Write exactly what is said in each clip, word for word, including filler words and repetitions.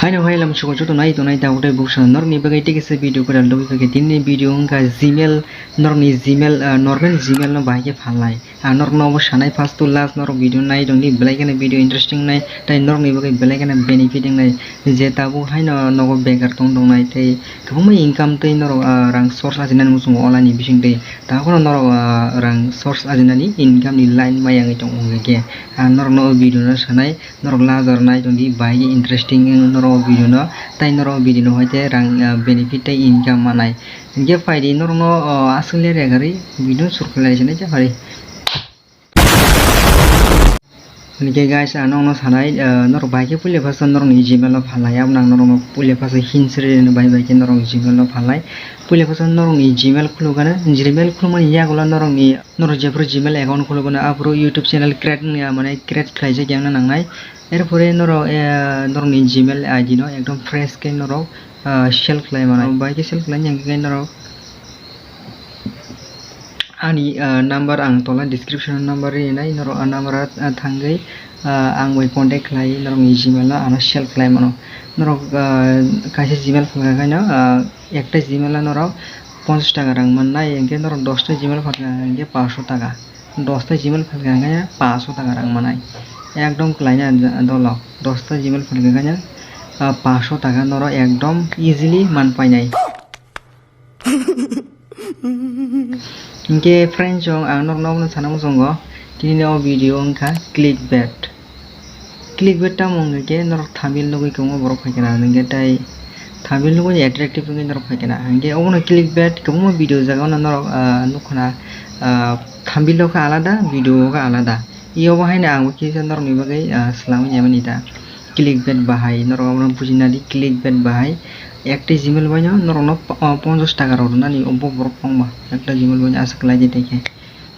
Haino hai lam suko joto nai tongnai tabuk tei buksa norokni bagwi tei kisa video kwtal logwi phai khe tini video wngkha Gmail, norokni Gmail, ah, normal Gmail no bahai khe phalnai. Ang norokno obo sanai first to last norok video nai tongdi, belai kheno video interesting nai tei norokni bagwi belai kheno benefit wngnai. Je tabuk haino nogo begar tong tongnai tei kwbangma income tei norok, ah, rang source ajinani muchungo online ni bisingtwi. Tabuk norok, ah, rang source ajinani income ni line maya wngwi tongo hwnkhe ang norokno o video no sanai. Norok lajar nai tongdi, bahai khe interesting wng norok o video no, tei norok o video no hai khe rang, ah, benefit tei income manai. Hinkhe phaidi norokno, oh, aswk le regarwi video no sur khlai sinai khe phaidi. Hinkhe guys, ang norokno sanai, ah, norok bahai khe puila phasa norokni Gmail o phalnai, aboni ang norokno puila phasa hint sri rwna bai bai khe norok Gmail o phalnai. Puila phasa norokni Gmail khulukgana, Gmail khulukmani yagulo norokni, norok jephuru Gmail account khulukgana, aphuru YouTube channel create wngya, mane create khlaijak ya wngna nangnai. Erpore norok, eh, norokni Gmail I D no ekdom fresh khe norok, ah, sell khlai mano. Bahai khe sell khlaina hwnkhe norok ani, ah, number ang tola description o number rinai, norok a number o, ah, thangwi, ah, ang bai contact khlai norokni Gmail no ano sell khlai mano. Norok, ah, kaisa Gmail phalkha khaino, ah, ekta Gmail o norok ponchash taka rang mannai, hinkhe norok dosta Gmail phalkha hinkhe paanch sho taka. Dosta Gmail phalkha hinkhe paanch sho taka rang manai. Ekdom kwlaina dolo. Dosta Gmail phalkha hinkhe, ah, paanch sho taka norok ekdom easily man painai. Hinkhe friends, chwng ang norokno obono sana muchungo, tini o video wngkha clickbait. Clickbait tamo wngkha khe norok thumbnail nugwi kwbangma borok phaikha na, hinkhe tei thumbnail nugwi attractive wngwi norok phaikha na. Hinkhe obono clickbait kwbangma video jagao no norok, ah, nukha na, ah, thumbnail o khe alada, video o khe alada. Iyabo haino ang bo kisa norokni bagwi, ah, swlamwi naimani da. Clickbait bahai norok abono bujina di, clickbait bahai. Ekta Gmail baino norokno, ah, ponchash taka rok rwnani obo borok wngma. Ekta Gmail baino aswk khlai di tei khe.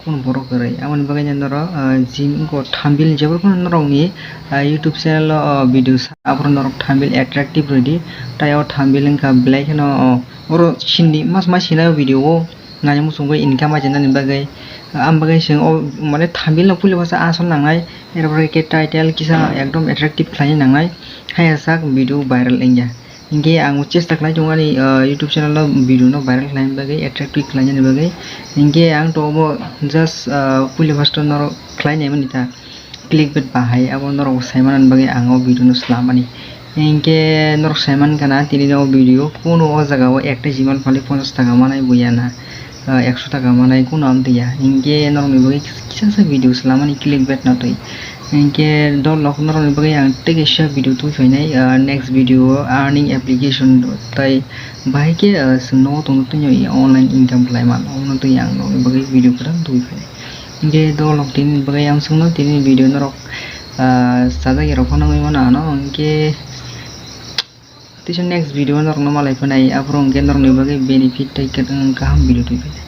Kunu borok kwrwi. Aboni bagwi norok, ah, Gmail wngkha thumbnail, jeboni norokni, ah, YouTube channel o, ah, video sa, aphuru norok thumbnail attractive rwdi. Tai o thumbnail wngkha belai kheno, oh, oro sindi mas mai sinai o video o nani muchungwi income ajinani bagwi. Aboni bagwi chwng o mane thumbnail no puila bwsa asol nangnai, er pore khe title kisa ekdom attractive khlaina nangnai, haiya sak video viral wngya. Hinkhe ang chesta khlai tongo ani, ah, YouTube channel o video no viral khlaina bagwi, attractive khlainani bagwi. Hinkhe ang to obo just, ah, puila first o norok khlai naimani ta clickbait bahai, abo norok bo saimanani bagwi ang o video no swlamani. Hinkhe norok saimankha na tini o video kunu o jaga o ekta Gmail phalwi ponchash taka manai buya na. Ah, ekso taka manai kunu amtwi ya. Hinkhe norokni bagwi kisa kisa video swlamani clickbait no twi. Hinkhe dol rok norokni bagwi ang tei kaisa video twi phainai, ah, next video o earning application tei bahai khe, ah, chwng nogo tongtwi twi online income khlai mano, omono twi ang norokni bagwi video kwtal twi phainai. Hinkhe dol rok tini bagwi ang chwngno tini video norok, ah, sajak ya rok phano wngwi mano ano, hinkhe Tisa next video norokno malai phainai, aphuru hwnkhe norokni bagwi benefit tei kwrwng kaham video twi phainai.